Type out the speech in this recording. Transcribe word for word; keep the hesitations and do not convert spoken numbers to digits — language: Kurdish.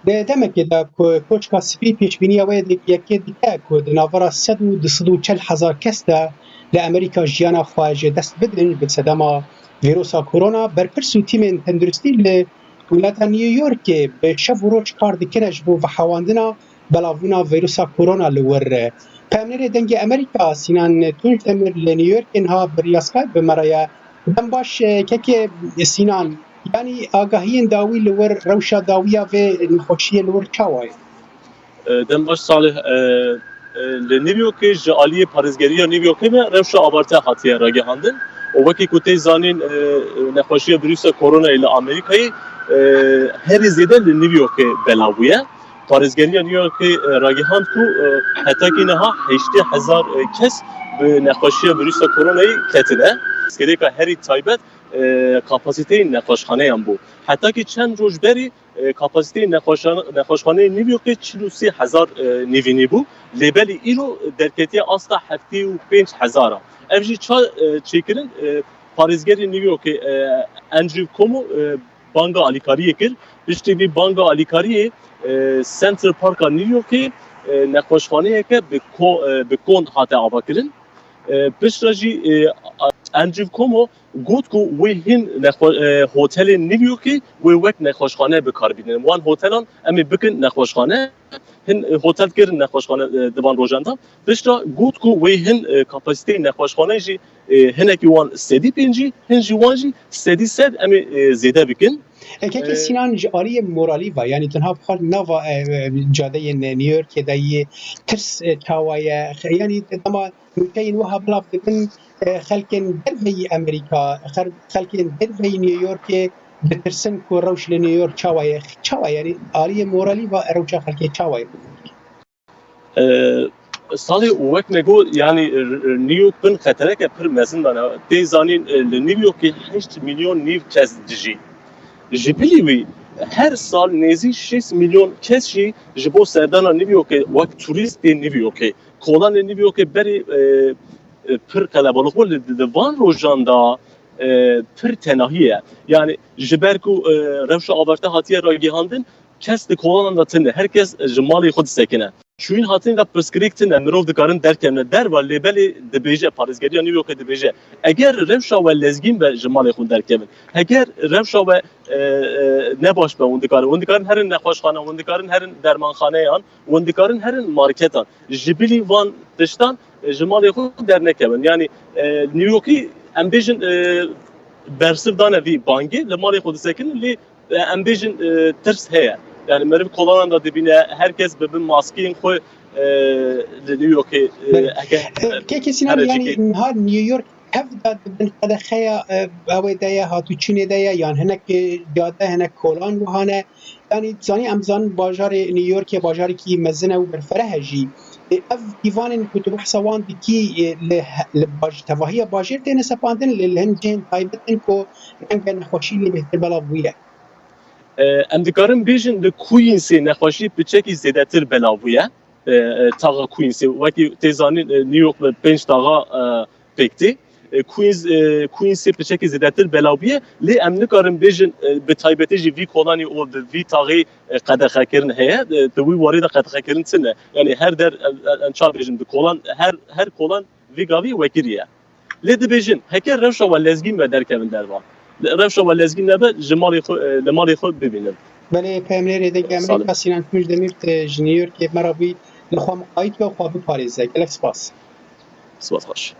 Di demekê de ku Koçka Spî pêşbîniya wê di-, yekê dike ku di navbera sed û du sed û çel hezar kes de li Amerîka jiyana xwe ji dest bidin, bi sedema vîrusa korona, berpirs û tîmên tenduristî li wilata New Yorkê bi şev û roj kar dikine ji bo vehewandina belavbûna vîrusa korona li wir. Peyamnêrê Dengê Amerîka Sînan Tunçdemir li New Yorkê niha bi riya Skype bi me re ye. Dem baş, e, kekê Sînan, yanî agahiyên dawî li wir rewşa dawiya vê nexweşiyê li wir çawa ye? E, dem baş Salih, e, e, li New Yorkê ji aliyê parêzgeriya New Yorkê ve rewşa avarte hatiye ragihandin û wekî ku tê zanîn, e, nexweşiya vîrusa koronayê li Amerîkayê, e, herî zêde li New Yorkê belav bûye. Parêzgeriya New Yorkê, e, ragihand ku, e, hetakî niha heştê hezar, e, kes bi nexweşiya vîrusa koronayê ketine. Pirsgirêka herî taybet, e, kapasiteyê nexweşxaneyan bû. Hetakî çend roj berî, e, kapasiteyê nexweşan-, nexweşxaneyê New Yorkê çil û sê hezar, e, nivînî bû. Lê belê îro derketiye asta heftê û pênc hezar a. Ev jî ça, e, çêkirin, e, parêzgerê New Yorkê, e, Andrew Cuomo, e, banga alîkariyê kir. Piştî vî banga alîkariyê, e, Central Parka New Yorkê, e, nexweşxaneyeke bi ko-, e, bi kon hate avakirin. E, piştre jî, e, Andrew Cuomo got ku wê hin nexwe-, e, hotelên New Yorkê wê wek nexweşxane bi kar bînin. Wan hotelan em ê bikin nexweşxane. Hin, e, hotel kirin nexweşxane, e, di van rojan de. Piştre got ku wê hin, e, kapasiteyê nexweşxaneyê jî, e, hinekî wan sedî pêncî, hin jî wan jî sedî sed em ê, e, zêde bikin. E, keke E, Sînan, ji aliyê moralî ve, yanî tenha bi xwe nava, e, e, cadeyên New Yorkê de yê tirs, e, çawa ye? Xe-, yanî dema nûçeyên wiha belav dibin, e, xelkên derveyî Amerîka, xer-, xelkên derveyî New Yorkê ditirsin ku rewş li New York çawa ye? Çawa ye? Yanî aliyê moralî ve rewşa xelkê çawa ye? E, Salê, wek me got, yanî, e, New York bin xetereke pir mezin de ne. Tê zanîn, e, li New Yorkê heşt milyon nîv kes dijî. Ji bilî wî, her sal nêzî şêst milyon kes jî ji bo serdana New Yorkê wek turîst tê New Yorkê. Kolanê New Yorkê berê, e, e, pir qelebalix bû, li, li van rojan de, e, pir tenahî ye. Yanî ji ber ku, e, rewşa avarte hatiye ragihandin, kes di kolanan de tune. Her kes ji malê xwe disekine. Çûyîn hatinê de pirsgirêk tune. Mirov dikarin derkevine derve, lê belê dibêje, parêzgeriya New Yorkê dibêje, eger rewşa we lezgîn be, ji malê xwe derkevin. Heger rewşa we, e, e, ne baş be, hûn dikarin. Hûn dikarin herin nexweşxanan, hûn dikarin herin dermanxaneyan, hûn dikarin herin marketan. Ji bilî van tiştan, e, ji malê xwe dernekevin. Yanî, e, New Yorkî, em bêjin, e, bersiv dane vî bangê, li malê xwe disekinin, lê, e, em bêjin, e, tirs heye. Yanî meriv kolanan de dibîne, her kes bi bin maskeyên xwe, e, li New Yorkê, e, Belê. heke, E, Kekê Sînan, herê yanî çêkê. Niha New York hev de di bin qedexeya, e, ew ê de ye, hatûçûnê de ye, yan hinek, e, cade, hinek kolan wiha ne. Yanî, zanî, em zanin bajarê New Yorkê bajarekî mezin e û berfereh e jî. Ê, ev dîvanên ku tu behsa wan dikî, ê, li he-, li baj-, tevahiya bajêr têne sepandin, lê li hin cihên taybet in ku renge nexweşî lê bêhtir belav bûye. Ê, em dikarin bêjin, li Queensê nexweşî piçekî zêdetir belav bûye. Ê, ê, taxa Queensê, wekî tê zanîn, ê, New York bi pênc taxa, ê, pêk tê. E, Queens, e, Queensê piçekî zêdetir belav bûye, lê em nikarin bêjin, e, bi taybetî jî vî kolanî û bi vî taxê, e, qedexekirin heye, e, di wî warî de qedexekirin tune. Yanî her der, e, e, em ça bêjin, bi kolan her, her kolan vî gavî wekirî ye. Lê dibêjin, heke rewşa we lezgîn be derkevin derva. Rewşa we lezgîn nebe, ji malê xwe, e, li malê xwe bibînin. Belê, peyamnêrê Dengê Amerîka Sînan Tunç Demîr, e, ji New Yorkê me re bûyî, li xwe miqayît be û xwe biparêze. Gelek spas. Spas xweş.